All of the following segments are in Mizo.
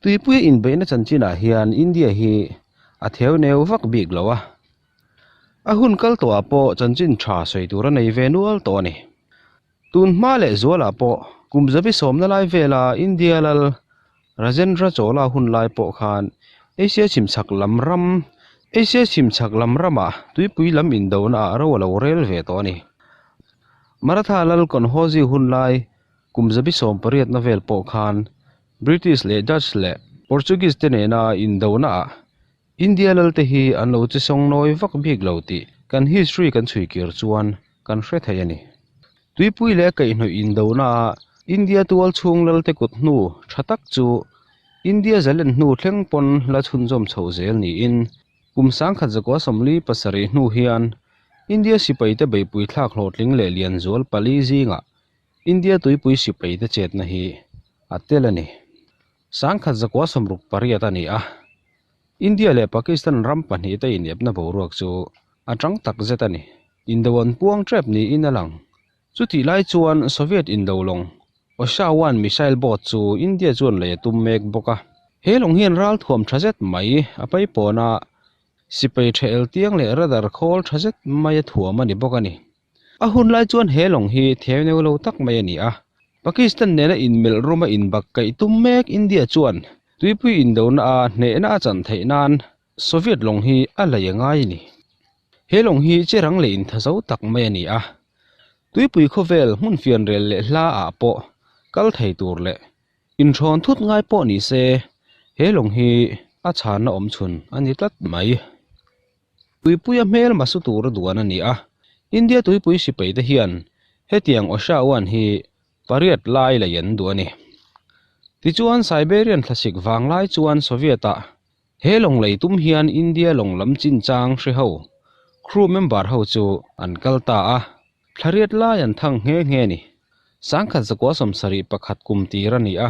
Tuipuia inbeihna chanchinah hian India hi a theu neu vak bik lo a. A hun kal tawhah pawh chanchin tha sawi tur a nei ve nual tawh a ni. Tun hma leh zualah pawh kum zabi sawmna lai vela India lal Rajendra Chola hun lai pawh khan Asia chhimchhak lam ram Asia chhimchhak lam ramah tuipui lam indonaah ro a lo rel ve tawh a ni. Maratha lal Kanhoji hun lai kum zabi sawmpariatna vel pawh khan British leh Dutch leh Portuguese te nena indonaah India lalte hi an lo chi sawng nawi vak bik lo tih kan history kan chhui kir chuan kan hre thei a ni. Tuipui leh kaihhnawih indonaah India tual chhung lalte kut hnu tha tak chu India zalen hnu thleng pawn la chhunzawm chho zel niin kum sangkhat zakua 47 hnu hian India sipaite beihpui thlak hlawhtling leh lianzual pali zingah India tuipui sipaite chetna hi a tel a ni. 1968 a ni a, India leh Pakistan ram pahnihte inepna boruak chu a tang tak zet a ni. Indo an puang tep niin a lang. Chutih lai chuan Soviet indo lawng Osha One missile boat chu India chuan lei a tum mek bawk a. He lawng hian ralthuam tha zet mai a paipawn a, sipai tha eltiang leh radar khawl tha zet mai a thuam a ni bawk a ni. A hun lai chuan he lawng hi theu lo tak mai a ni a. Pakistan nena inmelh ruma inbak kaih tum mek India chuan tuipui indona a hnehna a chan theih nan Soviet lawng hi a lei a ngai a ni. He lawng hi cherang leh inthazo tak mai a ni a. Tuipui khawvel hmun fianrel leh hla ah pawh kal thei tur leh inhrawn thut ngai pawh ni se he lawng hi a chhanna awm chhun a ni tlat mai. Tuipuia hmel hmasu tura duan a ni a, India tuipui sipaite hian hetiang Osha One hi pariat lai lei an duh a ni. Tichuan Siberian thlasik vanglai chuan Soviet-ah he lawng lei tum hian India lawng lam chinchang hre ho, crew member ho chu an kal ta a, thlariat lai an thang nghe nghe a ni. 1971 kum tir a ni a,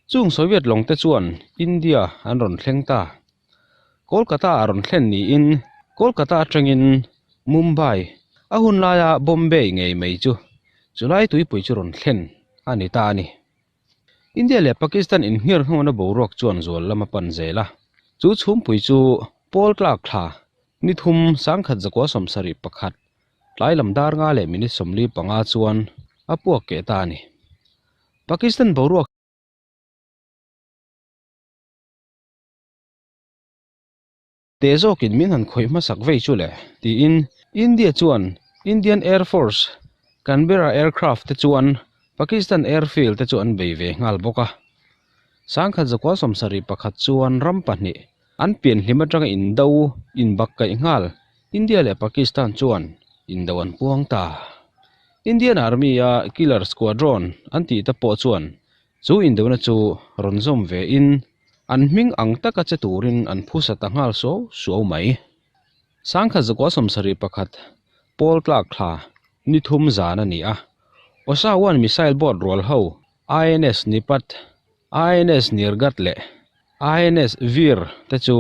chung Soviet lawngte chuan India an rawn thleng ta. Kolkata a rawn thlen niin Kolkata atangin Mumbai a hun laia Bombay ngei mai chu chulai tuipui chu rawn thlen a ni ta a ni. India leh Pakistan inhniar hnawna boruak chuan zual lam a pan zel a, chu chhumpui chu pawl tlak thla ni thum 1971 tlai lam dar nga leh minute 45 chuan a puak keh ta a ni. Pakistan boruak. Teh zawkin min han khawih hmasak vei chu le, tiin India chuan Indian Air Force Canberra aircraft te chuan Pakistan airfield te chu an bei ve nghal bawk a. 1971 chuan ram pahnih an pianhlim atanga indo inbak kaih nghal India leh Pakistan chuan indo an puang ta. Indian Army a Killer Squadron an tih te pawh chuan Chu indona chu rawn zawm ve in an hming ang taka che turin an phusa ta nghal suau suau mai. 1971 pawl tlak thla ni thum zan a ni a, Osa One missile boat rual ho INS Nipat, INS Nirghat leh INS Veer te chu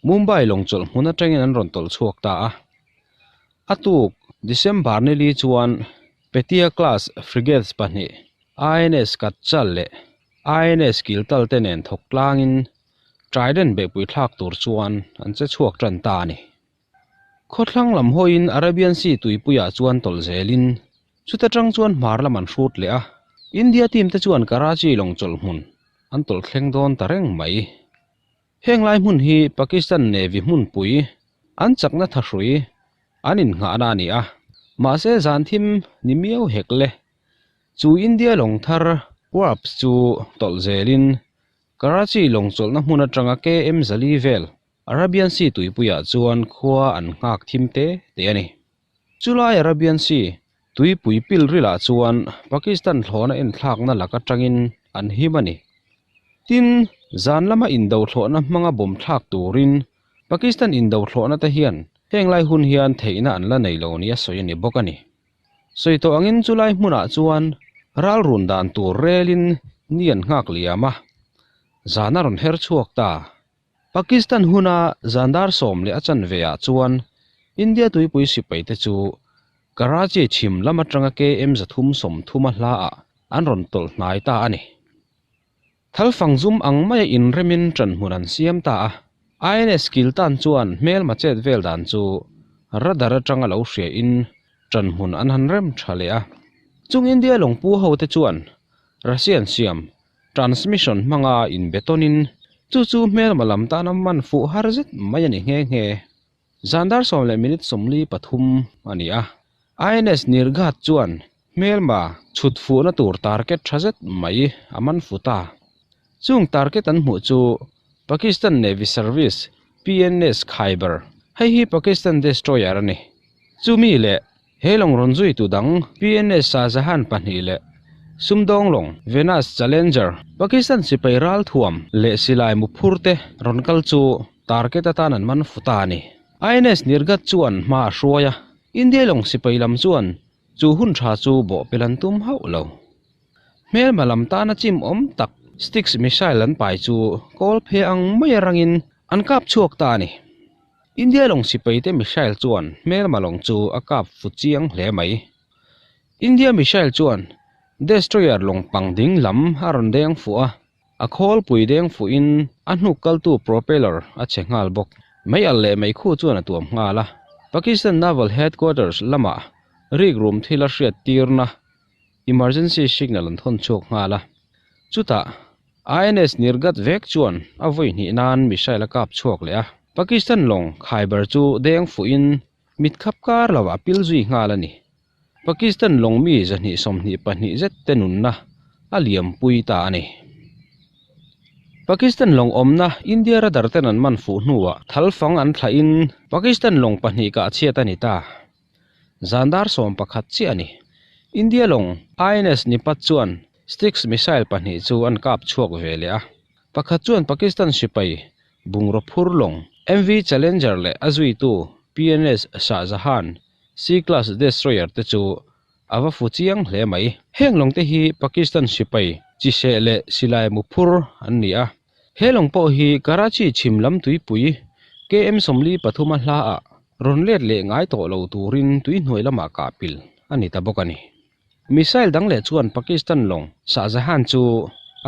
Mumbai lawngchawlh hmun atangin an rawn tawlh chhuak ta a. A tuk December ni li chuan Petia class frigates pahnih INS Katchal leh INS Kiltal te nen thawk tlangin Trident beihpui thlak tur chuan an che chhuak tan ta a ni. Khawthlang lam hawiin Arabian Sea tuipuiah chuan tawlh zelin chuta tang chuan hmar lam an hrut leh a, India team te chuan Karachi lawng chawlh hmun an tawlh thleng dawn ta reng mai. Heng lai hmun hi Pakistan Navy hmunpui an chakna thahrui an innghahna a ni a, mahse zan thim ni miau hek le. Chu India lawng thar Warps chu tawlh zelin Karachi lawng chawlhna hmun atanga KM zali vel Arabian Sea tuipuiah chuan khua an nghak thim te te a ni. Chulai Arabian Sea tuipui pil rilah chuan Pakistan thlawhna enthlakna lak atangin an him a ni. Tin, zan lama indo thlawhna hmanga bawm thlak turin Pakistan indo thlawhna te hian heng lai hun hian theihna an la nei lo nia sawi a ni bawk a ni. Sawi tawh angin chulai hmunah chuan ral run dan tur relin ni an nghak liam a, zan a rawn her chhuak ta. Pakistan huna zan dar sawm leh a chanve ah chuan India tuipui sipai te chu Karachi chhim lam atanga KM 330 a hla ah an rawn tawlh hnai ta a ni. Thalfang zum ang maia inremin ṭanhmun an siam ta a. INS Kiltan chuan hmelma chet vel dan chu radar aṭanga lo hriain ṭanhmun an han rem ṭha leh a. Chung India lawngpu hote chuan Russian siam transmission hmanga inbetawnin chu chu hmelma lam tana man fuh har zet mai a ni nghe nghe. Zan dar sawm leh minute 43 a ni a, INS Nirghat chuan hmelma chhut fuhna tur target tha zet mai a man fu ta. Chung target an hmuh chu Pakistan Navy Service, PNS, Khyber, hei hi Pakistan destroyer a ni. Chumi leh He lawng rawn zuitu dang PNS Shahjahan pahnih leh sumdawng lawng Venus Challenger, Pakistan sipai ralthuam leh silai muphur te rawn kal chu target atan an man fu ta a ni. INS Nirghat chuan hma a hruai a, India lawng sipai lam chuan chu hun tha chu bawhpelh an tum hauh lo. Hmelma lam tana chim awm tak Styx missile an pai chu kawl phe ang mai a rangin an kap chhuak ta a ni. India lawng sipaite missile chuan hmelma lawng chu a kap fu chiang hle mai. India missile chuan destroyer lawng pang ding lam a rawn deng fuh a, a khawlpui deng fuhin a hnuk kaltu propeller a chhe nghal bawk. Mei al leh mei khu chuan a tuam nghal a. Pakistan Naval Headquarters lamah rikrum thil a hriat tirna emergency signal an thawn chhuak nghal a. Chutah INS Nirghat vek chuan a vawi hnih nan missile a kap chhuak leh a, Pakistan lawng Khyber chu deng fuhin mit khap kar lovah a pil zui nghal a ni. Pakistan lawng mi 122 zet te nunna a liampui ta a ni. Pakistan lawng awmna India radar ten an man fuh hnuah thalfang an thlahin Pakistan lawng pahnih kah chhiat a ni ta. Zan dar 11 chiah a ni. India lawng INS Nipat chuan Styx missile pahnih chu an kap chhuak ve leh a. Pakhat chuan Pakistan sipai bungraw phur lawng MV Challenger leh a zuitu PNS Shahjahan C-class destroyer te chu a va fu chiang hle mai. Heng lawng te hi Pakistan sipai chiseh leh silai mu phur an ni a. He lawng pawh hi Karachi chhim lam tuipui KM 43 a hla ah rawn let leh ngai tawh lo turin tui hnuai lamah kah pil a ni ta bawk a ni. Missile dang leh chuan Pakistan lawng Shahjahan chu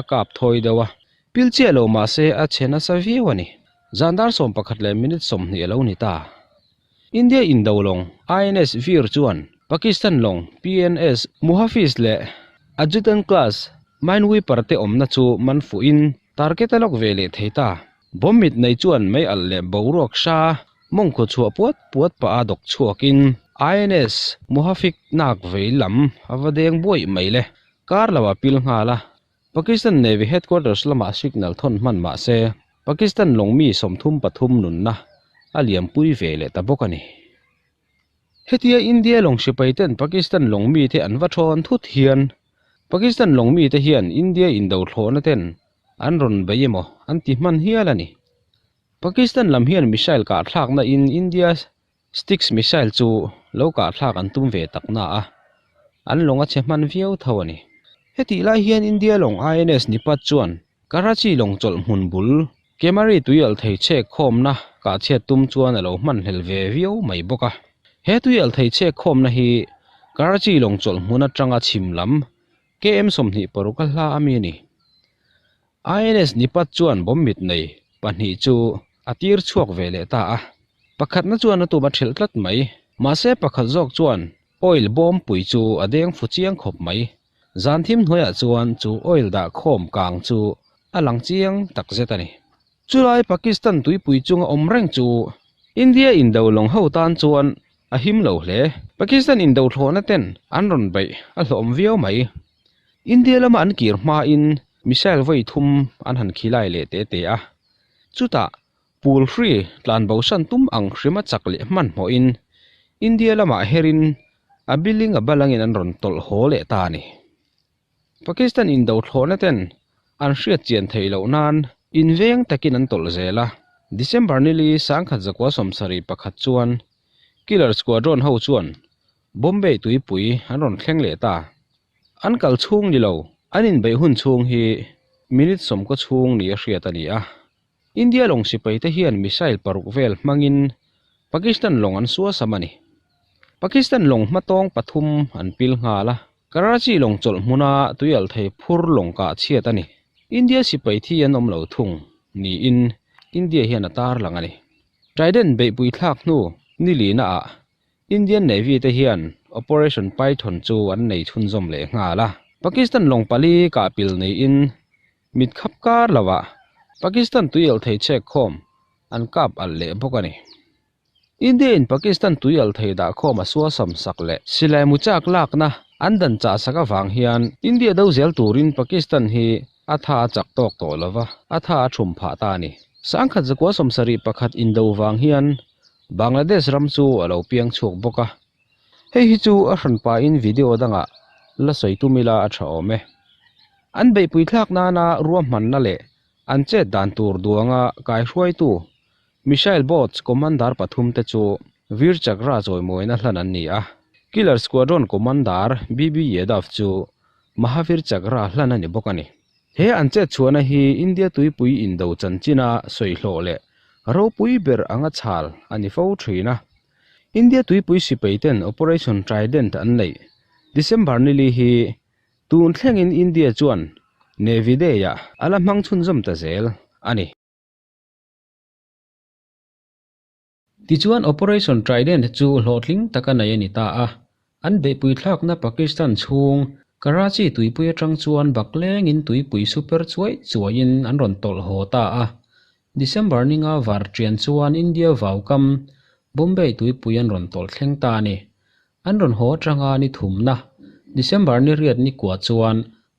a kap thawi deuh a, pil chiah lo mah se a chhe nasa viau a ni. Zan dar 11 leh minute 20 a lo ni ta. India indo lawng INS Veer chuan Pakistan lawng PNS Muhafiz leh Adjutant class Mineweeper te awmna chu man fuhin target a lawk ve leh thei ta. Bomb mit nei chuan mei alh leh boruak hra mawngkhaw chhuah puat puat pah a dawk chhuakin INS Muhafik nak vei lam a va deng buaih mai le. Kar lo a pil nghal a, Pakistan Navy Headquarters lamah signal thawn hman mah se Pakistan lawng mi 33 nunna a liampui ve leh ta bawk a ni. Hetia India lawng sipai ten Pakistan lawng mite an va thawn thut hian Pakistan lawng mite hian India indo thlawhna ten an rawn bei emaw an ti hman hial a ni. Pakistan lam hian missile kah thlakna in India Styx missile chu lo kah thlak an tum ve tak na a, an lawng a chhe hman viau tho a ni. Hetih lai hian India lawng INS Nipat chuan Karachi lawng chawlh hmun bul Kemari tuialh thei chhek khawmna kah chhiat tum chuan a lo hman hlel ve viau mai bawk a. He tuialh thei chhek khawmna hi Karachi lawng chawlh hmun atanga chhim lam KM 26 a hla ami a ni. INS Nipat chuan bomb mit nei pahnih chu a tir chhuak ve leh ta a. Pakhatna chuan a tum a thelh tlat mai. Mahse pakhat zawk chuan oil bawm pui chu a deng fu chiang khawp mai. Zan thim hnuaiah chuan chu oil dah khawm kang chu a lang chiang tak zet a ni. Chulai Pakistan tuipui chunga awm reng chu India indo lawng ho tan chuan a him lo hle. Pakistan indo thlawhna ten an rawn beih a hlawm viau mai. India lama an kir hmain missile vawi thum an han khilai leh te te a. Chutah Pool hri tlan bo san tum ang hrima chak leh hmanhmawhin India lamah herin a billing a balangin an rawn tawlh haw leh ta a ni. Pakistan indo thlawhna ten an hriat chian theih loh nan inveng takin an tawlh zel a. December nili 1971 chuan Killer Squadron ho chuan Bombay tuipui an rawn thleng leh ta. An kal chhung ni lo, an inbeih hun chhung hi minute 90 chhung ni a hriat a ni a. India lawng sipai te hian missile paruk vel hmangin Pakistan lawng an suasam a ni. Pakistan lawng hmatawng pathum an pil nghal a, Karachi lawng chawlh hmuna tuialh thei phur lawng kah chhiat a ni. India sipai thi an awm lo thung niin India hian a tarlang a ni. Trident beihpui thlak hnu ni lina ah Indian Navy te hian Operation Python chu an nei chhunzawm leh nghal a. Pakistan lawng pali kah pil niin mit khap kar lovah Pakistan tuialh thei chhek khawm an kap alh leh bawk a ni. India in Pakistan tuialh thei dah khawm a suasam sak leh silai mu chak lakna an dan chah sak avang hian India do zel turin Pakistan hi a tha a chak tawk tawh lova, a tha a thum phah ta a ni. 1971 indo vang hian Bangladesh ram chu a lo piang chhuak bawk a, hei hi chu a hran pahin video dangah la sawi tum ila a tha awm e. An beihpui thlak nana ruahmanna leh an chet dan tur duanga kaihruaitu Missile Boats Commander pathum te chu Veer Chakra chawimawina hlan an ni a, Killer Squadron Commander BB Yadav chu Mahavir Chakra hlan a ni bawk a ni. He an chet chhuahna hi India tuipui indo chanchina sawihlawh leh ropui ber anga chhal a ni fo thin a. India tuipui sipai ten Operation Trident an neih December nili hi tun thlengin India chuan Navy Day-ah a la hmang chhunzawm ta zel a ni. Tichuan Operation Trident chu hlawhtling taka nei a ni ta a, an beihpui thlakna Pakistan chhung Karachi tuipui atang chuan baklengin tuipui super chuai chuaiin an rawn tawlh haw ta a. December ninga var ṭian chuan India vaukam Bombay tuipui an rawn tawlh thleng ta a ni. An rawn haw atanga ni thumna December ni riat ni kua chuan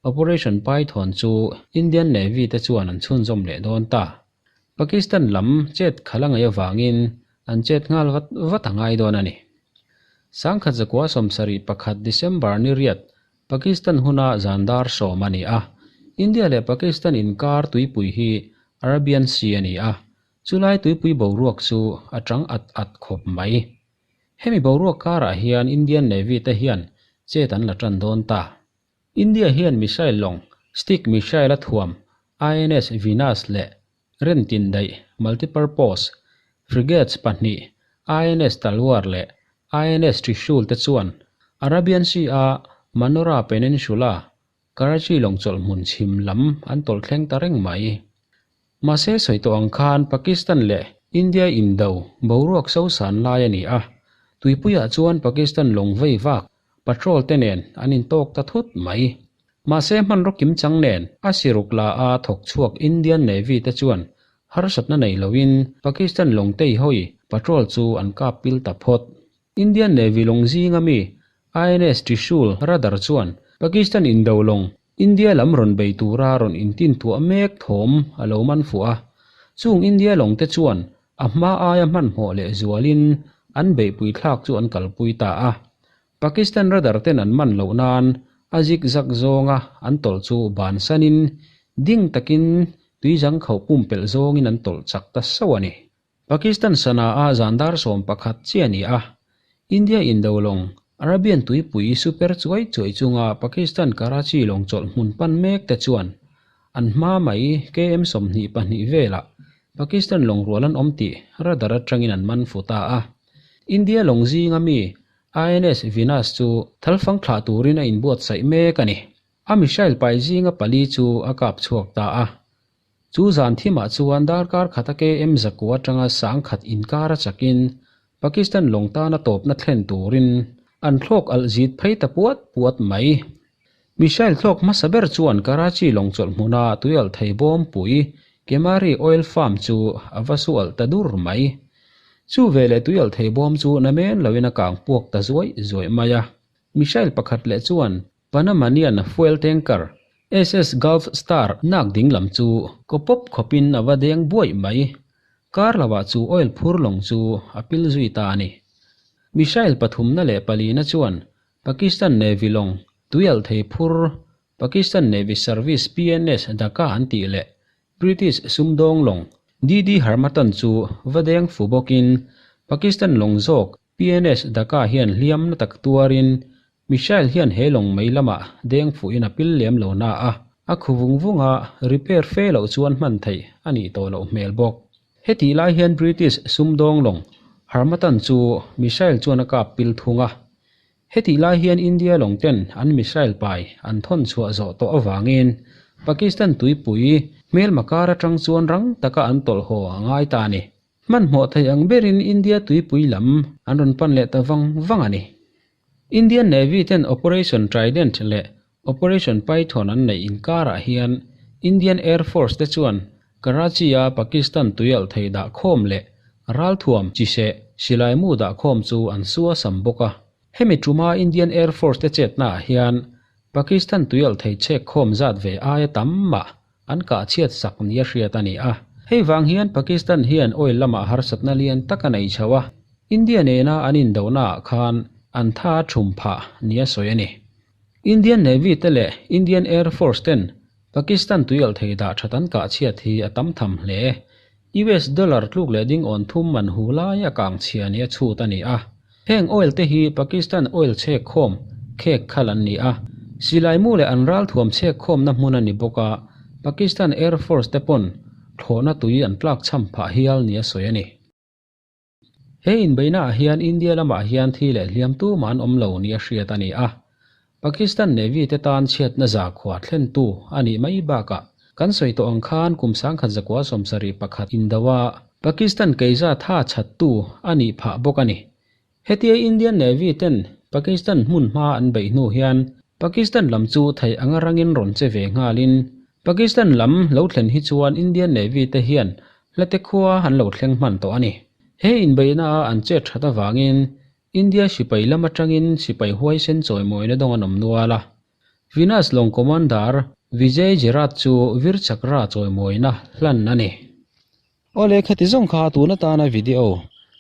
Operation Python chu Indian Navy te chuan an chhunzawm leh dawn ta. Pakistan lam chet khalh a ngaih avangin an chet nghal vat vat a ngai dawn a ni. 1971 December ni riat Pakistan huna zan dar sawm a ni a. India leh Pakistan inkar tuipui hi Arabian Sea a ni a, chulai tuipui boruak chu a chang at at khawp mai. Hemi boruak karah hian Indian Navy te hian chet an la tan dawn ta. India hian missile lawng Stick missile a thuam INS Venus leh Rentin daih multipurpose frigates pahnih INS Talwar leh INS Trishul te chuan Arabian Sea a Manora Peninsula, Karachi lawng chawlh hmun chhim lam an tawlh thleng ta reng mai. Mahse sawi tawh ang khan Pakistan leh India indo boruak sosan lai a ni a, tuipuiah chuan Pakistan lawng vei vak Patrol te nen an intawk ta thut mai. Mahse hmanraw kim chang nen a siruk la a thawk chhuak Indian Navy te chuan harsatna nei loin Pakistan lawng tei hawi patrol chu an kap pil ta phawt. Indian Navy lawng zinga mi INS Trishul radar chuan Pakistan indo lawng India lam rawn bei tura rawn intintuah mek thawm a lo man fuh a. Chung India lawng te chuan A hma aia hmanhmawh leh zualin an beihpui thlak chu an kalpui ta a. Pakistan radar ten an man loh nan a zik zak zawnga an tawlh chu bansanin ding takin tuizang khauh pumpelh zawngin an tawlh chak ta sauh a ni. Pakistan sana a zan dar 11 chiah a ni a. India indo lawng Arabian tuipui super chuai chuai chunga Pakistan Karachi lawng chawlh hmun pan mek te chuan an hma mai KM 22 velah Pakistan lawng rual an awm tih radar atangin an man fu ta a. India lawng zinga mi INS Venus chu thalfang thlah turin a inbuatsaih mek a ni. A missile pai zinga pali chu a kap chhuak ta a. Chu zan thimah chuan darkar khata KM zakua atanga 1000 inkar a chakin Pakistan lawng tana tawpna thlen turin an thlawk alh zit phei ta puat puat mai. Missile thlawk hmasa ber chuan Karachi lawng chawlh hmuna tuialh thei bawm pui Kemari Oil Farm chu a va su alh ta dur mai. Chu veleh tuialh thei bawm chu namen loin a kang puak ta zuaih zuaih mai a. Missile pakhat leh chuan Panamanian fuel tanker SS Gulf Star nak ding lam chu kaw pawp khawpin a va deng buaih mai. Kar lovah chu oil phur lawng chu a pil zui ta a ni. Missile pathumna leh palina chuan Pakistan Navy lawng tuialh thei phur Pakistan Navy Service PNS Dhaka an tih leh British sumdawng lawng DD Harmattan chu va deng fu bawkin Pakistan lawng zawk PNS Dhaka hian hliam na tak tuarin missile hian he lawng mai lamah deng fuhin a pil lem lo na a, a khu vung vung a, repair fe loh chuan hman theih a nih tawh loh hmel bawk. Hetih lai hian British sumdawng lawng Harmattan chu missile chuan a kap pil thung a. Hetih lai hian India lawng ten an missile pai an thawn chhuah zawh tawh avangin Pakistan tuipui hmelma kar atang chuan rang taka an tawlh haw a ngai ta a ni. Hmanhmawh thei ang berin India tuipui lam an rawn pan leh ta vang vang a ni. Indian Navy ten Operation Trident leh Operation Python an neih inkarah hian Indian Air Force te chuan Karachi-a Pakistan tuialh thei dah khawm leh ralthuam chiseh silaimu dah khawm chu an sua sam bawk a. Hemi tuma Indian Air Force te chetnaah hian Pakistan tuialh thei chhek khawm zat ve aia tam mah an kah chhiat sak nia hriat a ni a. Hei vang hian Pakistan hian oil lamah harsatna lian tak a nei chho a, India nena an indohnaah khan an tha thum phah nia sawi a ni. Indian Navy te leh Indian Air Force ten Pakistan tuialh thei dah that an kah chhiat hi a tam tham hle. US dollar tluk leh ding awn thum man hu lai a kang chhia nia chhut a ni a. Heng oil te hi Pakistan oil chhek khawm khek khal an ni a. Silai mu leh an ralthuam chhek khawmna hmun a ni bawk a, Pakistan Air Force te pawn thlawhna tui an tlak chham phah hial nia sawi a ni. He inbeihnaah hian India lamah hian thi leh hliam tumah an awm lo nia hriat a ni a. Pakistan Navy te tan chhiatna zakhua thlentu a nih mai bakah kan sawi tawh ang khan kum 1971 indo a Pakistan keiza tha chhattu a nih phah bawk a ni. Hetia Indian Navy ten Pakistan hmun hma an beih hnu hian Pakistan lam chu theih anga rangin rawn che ve nghalin Pakistan lam lo thlen hi chuan Indian Navy te hian hlate khua an lo thleng hman tawh a ni. He inbeihna a an chet that avangin India sipai lam atangin sipai huaisen chawimawina dawng an awm nual a. Venus lawng Commander Vijay Gerard chu Vir Chakra chawimawina hlan a ni. Awle khati zawng kha tun atana video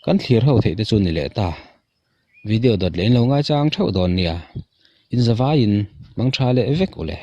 kan thlir ho theih te chu ni leh ta. Video dawt leh in lo ngaichang theuh dawn nia. Inzavaiin mangtha leh vek u le.